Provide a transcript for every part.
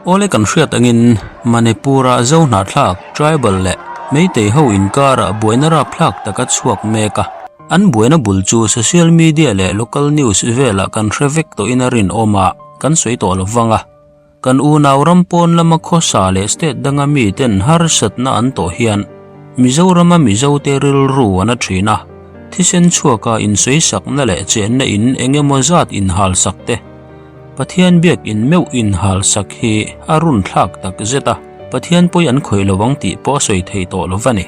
Awle kan hriat angin Manipur-a Zo hnahthlak, tribal leh Meitei ho inkarah buaina rapthlak tak a chhuak mek a. An buaina bul chu social media leh local news velah kan hre vek tawhin a rinawm a, kan sawi tawh lo vang a. Kan unau ram pawn lama khawsa leh state danga miten harsatna an tawh hian Mizorama Mizote rilru an a thin a, thisen chhuaka insawisakna leh chenna in eng emaw zat inhalsak te, Pathian biakin meuh inhalsak hi a runthlak tak zet a, Pathian pawi an khawih lo ang tih pawh a sawi thei tawh lo va ni.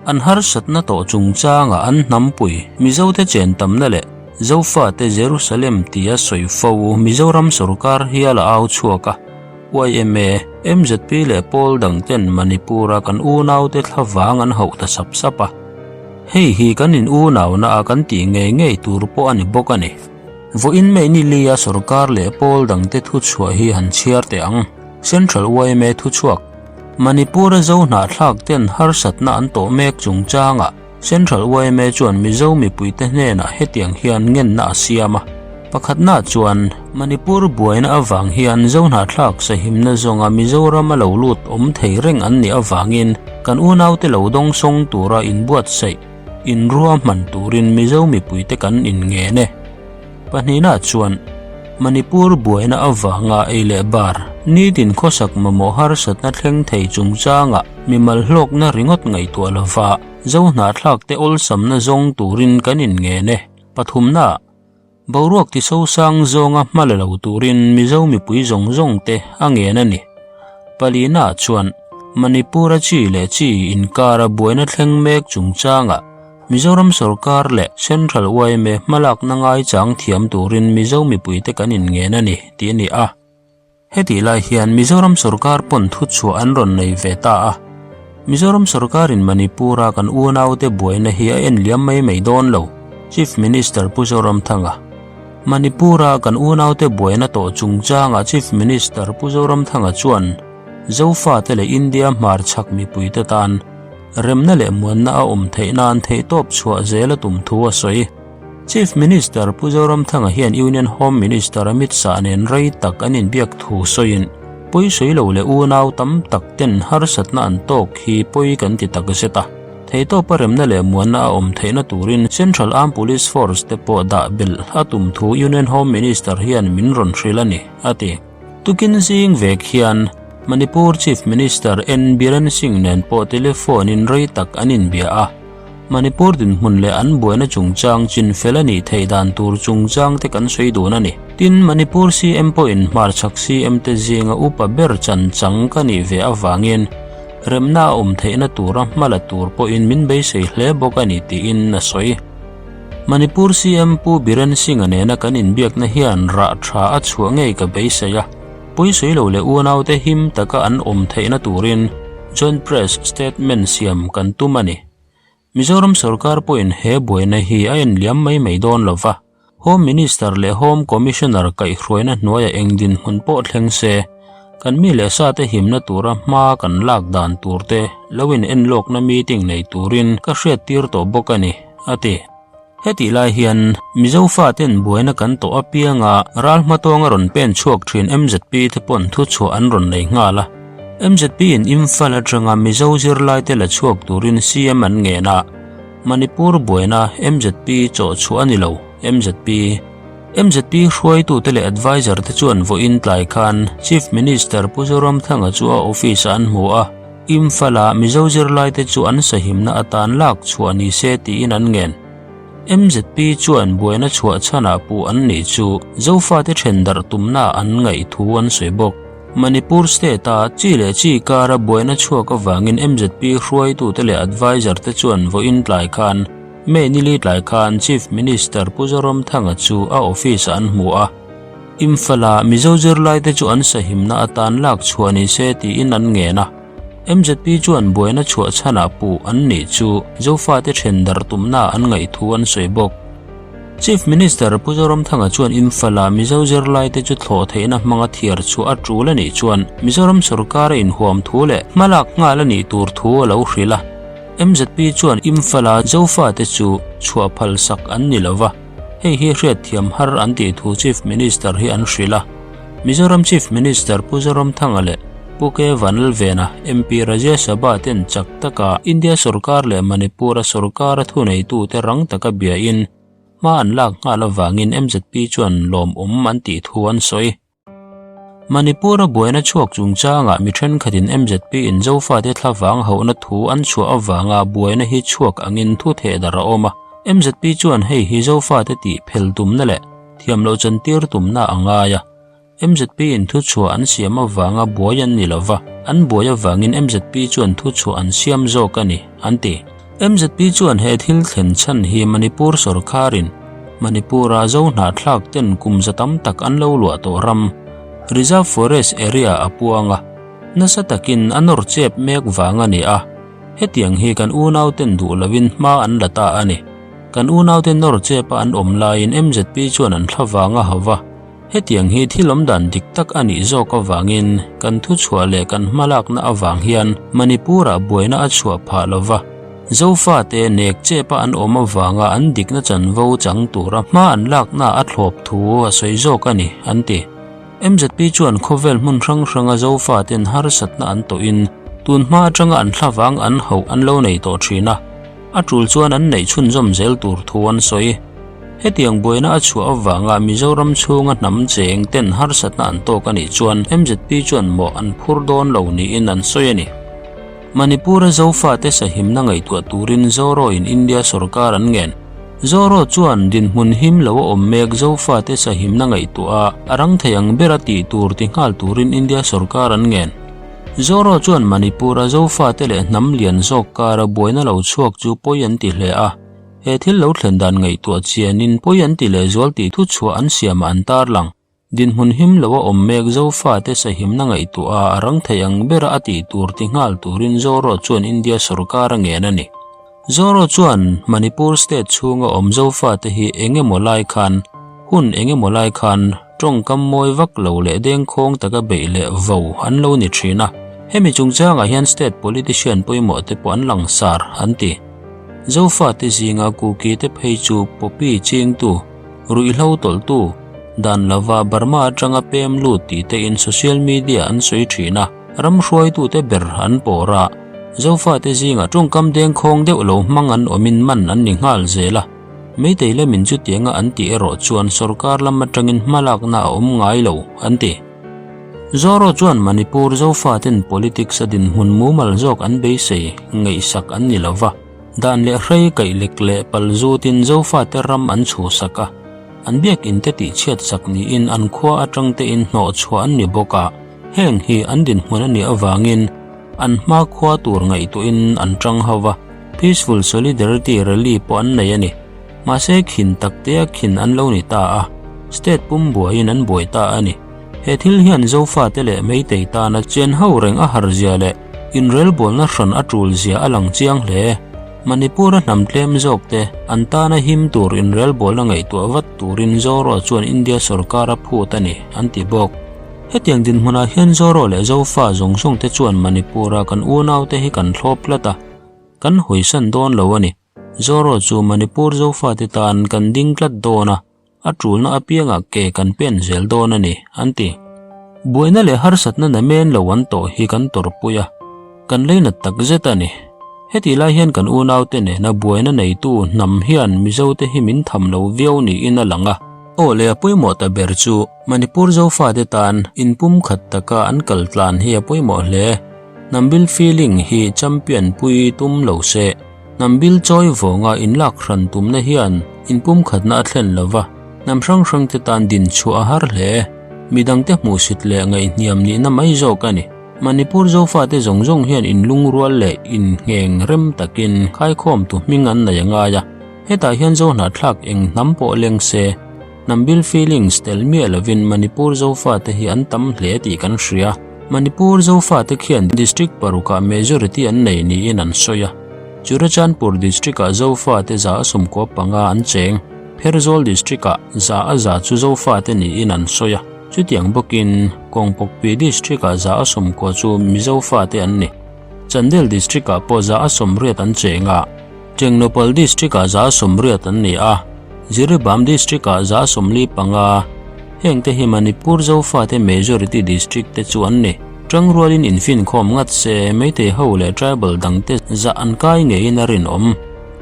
An harsatna tawh chungchanga an hnampui Mizote chen tamna leh Zofate Jerusalem tia sawi fo Mizoram sorkar hial a au chhuak a, yma, mzp leh pawl dangten Manipur-a kan unaute thlavang an hauh ta sap sap a. Hei hi kan in unauna a kan tih ngei ngei tur pawh a ni bawk a ni. Vawiin May ni lia sorkar leh pawl dangte thuchhuah hi han chhiar teh ang. Central yma thuchhuak, Manipur-a Zo hnahthlak ten harsatna an tawh mek chungchangah Central yma chuan Mizo mipuite hnenah hetiang hian ngenna a siam a. Pakhatna chuan, Manipur buaina avang hian Zo hnahthlak sahimna zawnga Mizoram a lo lut awm thei reng an nih avangin kan unaute lo dawngsawng tura inbuatsaih, inruahman turin Mizo mipuite kan inngen e. Pahnihna chuan, Manipur buaina avanga ei leh bar, nitin khawsak mamawh harsatna thleng thei chungchanga mimal hlawkna ringawt ngaihtuah lova Zo hnahthlakte awlsamna zawng turin kan inngen e. Pathumna, boruak tisosang zawnga hma la lo turin Mizo mipui zawng zawngte a ngen a ni. Palina chuan, Manipur-a chi leh chi inkara buaina thleng mek chungchanga Mizoram sorkar leh Central yma hmalakna ngaichang thiam turin Mizo mipuite kan inngen a ni, tih a ni a. Hetih lai hian Mizoram sorkar pawn thuchhuah an rawn nei ve ta a. Mizoram sorkarin Manipur-a kan unaute buaina hi a en liam mai mai dawn lo, Chief Minister Pu Zoramthanga. Manipur-a kan unaute buaina tawh chungchangah Chief Minister Pu Zoramthanga chuan Zofate leh India hmarchhak mipuite tan Remna leh muanna a awm theih nan theihtawp chhuah zel a tum thu a sawi. Chief Minister Pu Zoramthanga hian Union Home Minister Amit Shah nen rei tak an inbiak thu sawiin, Pawi sawi lo leh unau tam tak ten harsatna an tawk hi pawi kan ti tak zet a. Theihtawpa remna leh muanna a awm theihna turin Central Armed Police Force te pawh dah belh a tum thu Union Home Minister hian min rawn hrilh a ni, a ti. Tukin zing vek hian Manipur Chief Minister N Biren Singh nen pawh telephone in rei tak an inbia a, Manipur dinhmun leh an buaina chungchang chinfel a nih theih dan tur chungchang te kan sawi dun a ni. Tin, Manipur CM pawhin hmarchhak CM te zinga upa ber chan chang ka nih ve avangin remna a awm theihna tura hma la tur pawhin min beisei hle bawk a ni tiin a sawi. Manipur CM Pu Biren Singh-a nena kan inbiakna hian rah tha a chhuah ngei ka beisei a, pawisawi lo leh unaute him taka an awm theihna turin Joint Press Statement siam kan tum a ni. Mizoram sorkar pawhin he buaina hi a enliam mai mai dawn lo va, Home Minister leh Home Commissioner kaihhruaina hnuaia eng dinhmun pawh thleng se, kan mi leh sate himna tura hma kan lak dan turte lo in enlawkna meeting nei turin ka hriattir tawh bawk a ni, a ti. Hetih lai hian Mizo faten buaina kan tawh apianga ral hmatawnga rawn pen chhuak thin mzp te pawn thuchhuah an rawn nei nghal a. Mzp in Imphal atanga Mizo zirlaite la chhuak turin CM an ngen a. Manipur buaina mzp chawh chhuah a ni lo, mzp. Mzp hruaitute leh adviser te chuan vawiin tlai khan Chief Minister Pu Zoramthanga chu a office ah an hmu a, Imphal-ah Mizo zirlaite chu an sahimna atan lak chhuah ni se tiin an ngen. Mzp chuan buaina chhuah chhanah puh an nih chu Zofate then darh tumna an ngaih thu an sawi bawk. Manipur state-a chi leh chi kara buaina chhuak avangin mzp hruaitute leh adviser te chuan vawiin tlai khan May nili tlai khan Chief Minister Pu Zoramthanga chu a office-ah an hmu a. Imphal-ah Mizo zirlaite chu an sahimna atan lak chhuah ni se tiin an ngen a. Mzp chuan buaina chhuah chhanah puh an nih chu Zofate then darh tumna an ngaih thu an sawi bawk. Chief Minister Pu Zoramthanga chuan Imphal-ah Mizo zirlaite chu thlawh theihna hmanga thiar chhuah a tul a nih chuan Mizoram sorkar a inhuam thu leh hmalak nghal a nih tur thu a lo hrilh a. Mzp chuan Imphal-a Zofate chu chhuah phal sak an ni lo va, hei hi hriatthiam har an tih thu Chief Minister hi an hrilh a. Mizoram Chief Minister Pu Zoramthanga leh Pu K Vanlalvena, MP Rajya Sabha ten chak taka India sorkar leh Manipur-a sorkara thuneitute rang taka biain hma an lak nghal avangin mzp chuan lawmawm an tih thu an sawi. Manipur-a buaina chhuak chungchangah mi thenkhatin mzp in Zofate thlavang hauhna thu an chhuah avanga buaina hi chhuak angin thu thehdarh a awm a. Mzp chuan hei hi Zofate tih phel tumna leh thiam loh chantir tumna a ngai a. Mzp in thuchhuah an siam avanga buai an ni lova, an buai avangin mzp chuan thuchhuah an siam zawk a ni, an ti. Mzp chuan he thil thlen chhan hi Manipur sorkarin Manipur-a Zo hnahthlak ten kum za tam tak an lo luah tawh ram, Reserve Forest Area a puang a, nasa takin a nawr chep mek vang a ni a, hetiang hi kan unau ten duh lovin hma an la ta a ni. Kan unau te nawr chep a an awm laiin mzp chuan an thla vang a hau va, Hetiang hi thil awmdan dik tak a nih zawk avangin kan thuchhuah leh kan hmalakna avang hian Manipur-ah buaina a chhuah phah lo va, Zofate nek chepa an awm avanga an dikna chanvo chang tura hma an lakna a thlawp thu a sawi zawk a ni, an ti. Mzp chuan khawvel hmun hrang hranga Zofaten harsatna an tawhin tun hma atanga an thlavang an hauh an lo nei tawh thin a, a tul chuan an neih chhunzawm zel tur thu an sawi. Hetiang buaina a chhuah avanga Mizoram chhunga hnam cheng ten harsatna an tawk a nih chuan mzp chuan mawh an phur dawn lo niin an sawi a ni. Manipur-a Zofate sahimna ngaihtuah turin Zoro-in India sorkar an ngen. Zoro chuan dinhmun him lo a awm mek Zofate sahimna ngaihtuah a, a rang thei ang bera tih tur ti nghal turin India sorkar an ngen. Zoro chuan Manipur-a Zofate leh hnam lian zawk kara buaina lo chhuak chu pawi an ti hle a. He thil lo thlen dan ngaihtuah chianin pawi an ti lehzual tih thuchhuah an siamah an tarlang. Dinhmun him lo a awm mek Zofate sahimna ngaihtuah a, a rang thei ang bera a tih tur ti nghal turin Zoro chuan India sorkar a ngen a ni. Zoro chuan Manipur state chhunga awm Zofate hi eng emaw lai khan, hun eng emaw lai khan tawngkam mawi vak lo leh dengkhawng taka beih leh vo an lo ni thin a. Hemi chungchangah hian state politician pawimawh te pawh an langsar, an ti. Zofate zinga Kuki te phei chu poppy chingtu, ruihhlo tawlhtu, dan lova Burma atanga pem lut tih te in social media an sawi thin a, ram hruaitute ber an pawr a. Zofate zinga tawngkam dengkhawng deuh lo hmang an awmin man an ni nghal zel a, Meitei lamin chutianga an tih erawh chuan sorkar lam atangin hmalakna a awm ngai lo, an ti. Zoro chuan Manipur Zofaten politics a dinhmun mumal zawk an beisei ngaihsak an ni lova, dan leh hrei kaih lek leh pal zutin Zofate ram an chhuhsak a, an biakinn te tihchhiatsak niin an khua atang tein hnawhchhuah an ni bawk a, heng hi an dinhmun a nih avangin an hma khua tur ngaihtuahin an tang ho va, Peaceful Solidarity Rally pawh an nei a ni. Mahse khin taktea khin an lo ni ta a, state pum buaiin an buai ta a ni. He thil hian Zofate leh Meitei tana chen ho reng a har zia leh inrelbawlna hran a tul zia a lang chiang hle. Manipur-a hnam tlem zawkte an tana him tur inrelbawlna ngaihtuah vat turin Zoro chuan India sorkar a phut a ni, an ti bawk. Hetiang dinhmunah hian Zoro leh Zofa zawng zawngte chuan Manipur-a kan unaute hi kan thlawp tlat a, kan hawisan dawn lo a ni. Zoro chu Manipur Zofate tan kan ding tlat dawn a, a tulna apiangah ke kan pen zel dawn a ni, an ti. Buaina leh harsatna namen lo an tawh hi kan tawrhpui a, kan leinat tak zet a ni. Hetih lai hian kan unaute nena buaina neitu hnam hian Mizote hi min tham lo viau niin a lang a. Aw le a pawimawh ta ber chu Manipur Zofate tan inpumkhat taka an kal tlan hi a pawimawh hle. Hnambil feeling hi champion pui tum lo se. Hnam bil chawi vawnga inlak hran tumna hian inpumkhatna a thlen lo va, hnam hrang hrangte tan din chhuah a har hle. Midangte hmuhsit leh ngaihhniam nihna mai zawk a ni. Manipur Zofate zawng zawng hian inlungrual leh inngheng rem takin khaikhawmtu hming an nei a ngai a, hetah hian Zohnahthlak eng hnam pawh leng se, Hnam bil feelings tel miah lovin Manipur Zofate hi an tam hle tih kan hria. Manipur Zofate khian District parukah majority an nei niin an sawi a. Churachandpur District-ah Zofate 115 an cheng. Pherzawl District-ah 100 chu Zofate niin an sawi a. Chutiang bawkin Kawngpawkpi District-ah 90 chu Mizofate an ni. Chandel District-ah pawh 80 an cheng a. Tengnoupal District-ah 80 an ni a, Jiribam District-ah 45. Hengte hi Manipur Zofate majority district te chu an ni. Tangrualin infinkhawm ngat se, Meitei ho leh tribal dangte zah an kai ngeiin a rinawm.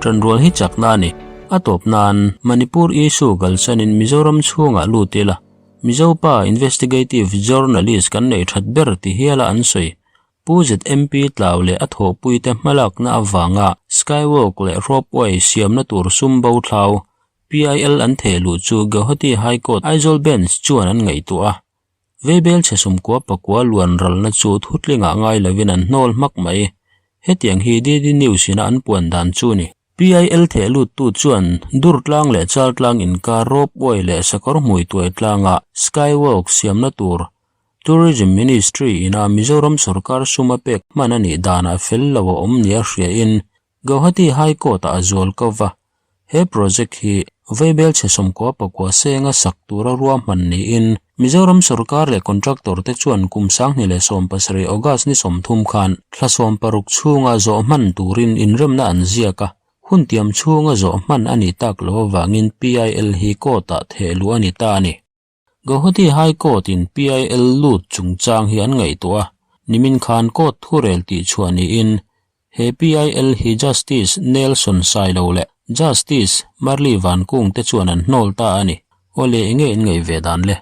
Tanrual hi chakna a ni. A tawp nan, Manipur issue kalsanin Mizoram chhungah lut ila, Mizo pa investigative journalist kan neih that ber ti hiala an sawi. Pu ZMP Tlau leh a thawhpuite hmalakna avanga Skywalk leh Ropeway siamna tur sum bo thlau, PIL an theh luh chu Guwahati High Court Aizawl Bench chuan an ngaihtuah a. Veibel chhe sumkua pakua luan ralna chu thutlingah ngai lovin an hnawl hmak mai. Hetiang hi DD News ina an puan dan chu ni. PIL theh luttu chuan Durtlang leh Chaltlang inkar Ropeway leh Sakawr Hmuituai tlanga Skywalk siamna tur Tourism Ministry ina Mizoram sorkar sum a pek hman a nih danah fel lo a awm nia hriain Guwahati High Court-ah a zual ko va. He project hi Vaibel chhe 90 pakua senga sak tura ruahman niin Mizoram sorkar leh contractor te chuan kum 2017 August ni 30 khan thla 16 chhunga zawh hman turin inremna an ziak a, hun tiam chhunga zawh hman a nih tak loh avangin PIL hi court-ah thehluh a ni ta a ni. Guwahati High Court in PIL lut chungchang hi an ngaihtuah a, nimin khan court thurel tihchhuah niin he PIL hi Justice Nelson Sailo leh Justice Marli Vankung te chuan an hnawl ta a ni. Awle enge in ngaih ve dan le?